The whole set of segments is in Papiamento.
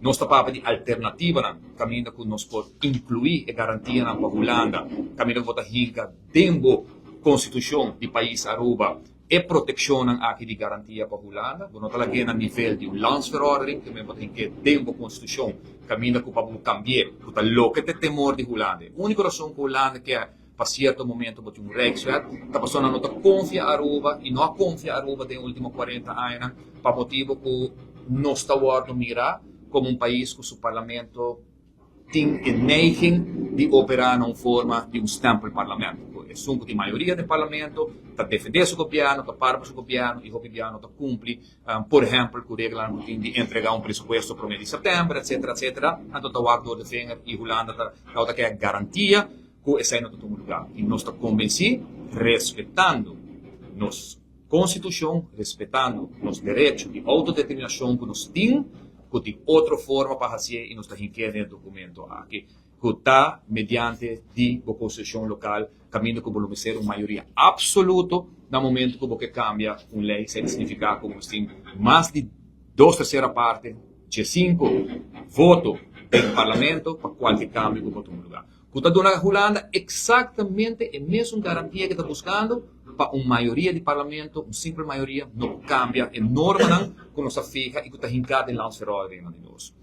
Nos ta papia di alternativanan, kaminda ku nos por inkluí e garantianan pa Hulanda, kaminda ku bo ta hinka den bo konstitushon di pais Aruba e protekshonnan aki di garantia pa Hulanda. Bo no ta lag'é na nivel di un landsverordening, te bo ta hink'é den bo konstitushon, kaminda ku pa bo kambi'é, ku ta loke ta e temor di Hulanda. E úniko rason ku Hulanda ke pa sierto momento bo tin un Rijkswet, ta pasobra nan no ta konfia Aruba i no a konfia Aruba den e último 40 añanan pa motibu ku nos ta wòrdu mirá komo un pais ku su parlamento tin e neiging di operá na un forma di un stempelparlamento, ku esun ku tin mayoria den parlamento ta defendé su gobièrnu, ta para pa su gobièrnu i hopi biaha no ta kumpli, por ehèmpel ku reglanan ku tin di entregá un presupuesto promé di sèptèmber etsetera etsetera. Anto ta wak dor de vinger i Hulanda ta tabata ke garantia ku esei no ta tuma lugá i nos ta konbensí respetando nos konstitushon, respetando nos derecho di outodeterminashon ku nos tin, ku tin otro forma pa hasié i nos ta hink'é den e dokumento aki, ku ta mediante di bo konstitushon lokal kaminda ku bo lo mester un mayoria apsoluto na momento ku bo ke kambia un lei. Esei ta signifiká ku bo mester tin mas di dos tersera parte, 15 voto den parlamento pa kualke kambio ku bo tuma lugá, ku ta duna Hulanda eksaktamente e mesun garantia ku e ta buskando pa un mayoria di parlamento, un simpel mayoria, no por kambia e normanan ku nos a fiha i ku ta hinká den landsverordeningen di nos.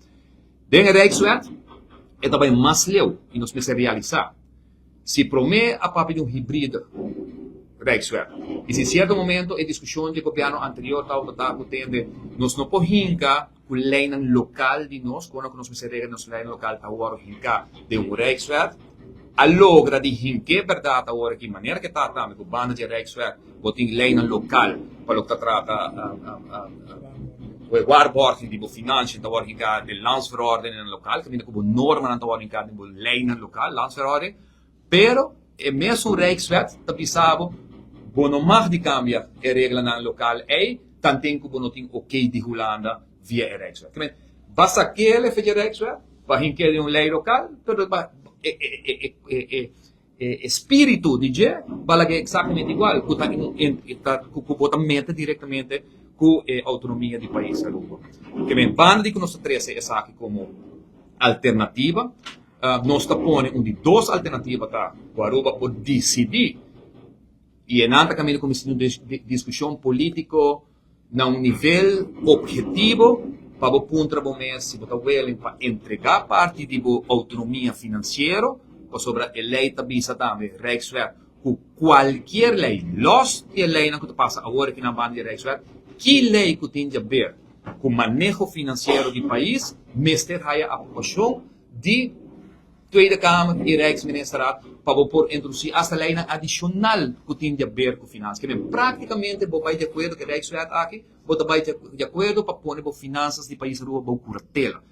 Den e Rijkswet e ta bai mas leu i nos mester realisá si promé a papia di un hibride Rijkswet i si sierto momento e diskushon di e gobièrnu anterior tabata ta ku tende nos no por hinka ku leinan lokal di nos, kono ku nos mester regla nos leinan lokal ta wòrdu hinká den un Rijkswet. A logra di hink'é bèrdat awor aki, manera ke ta tambe ku banda di e Rijkswet bo tin leinan lokal pa loke ta trata ku e waarborging di bo financiën ta wòrdu hinká den landsverordeningen lokal, kaminda ku bo normanan ta wòrdu hinká den bo leinan lokal, landsverordening. Pero e mesun Rijkswet ta bisa bo, bo no mag di cambia e reglanan local ey tanten cu bo no tin ok di Hulanda via e Rijkswet. Kimen, ba sakele fe dje Rijkswet, ba hink'e den un ley local, pero ba e spiritu di dje ba lag'e exactamente igual, cu ta cu bo ta mete directamente cu e autonomia di pais Aruba. Kimen, banda di cu nos ta trece esaki como alternativa, Nos ta pone un di dos alternativa ta ku Aruba por disidí i e nan ta kaminda kuminsá un diskushon polítiko na un nivel ophetivo pa bo puntra bo mes si bo ta willing pa entregá parti di bo outonomia finansiero, pasobra e lei ta bisa tambe, Rijkswet, ku kualkier lei, lòs di e leinan ku ta pasa awor aki na banda di e Rijkswet, ki lei ku tin djaber ku maneho finansiero di pais mester haya aprobashon di Tweede Kamer i Rijksministerraad pa bo por introdusí asta leinan adishonal ku tin di aber ku finansas. Ke men práktikamente bo bai di akuerdo ku e Rijkswet aki, bo ta bai di akuerdo pa pone bo finansas di pais Aruba bou kuratela.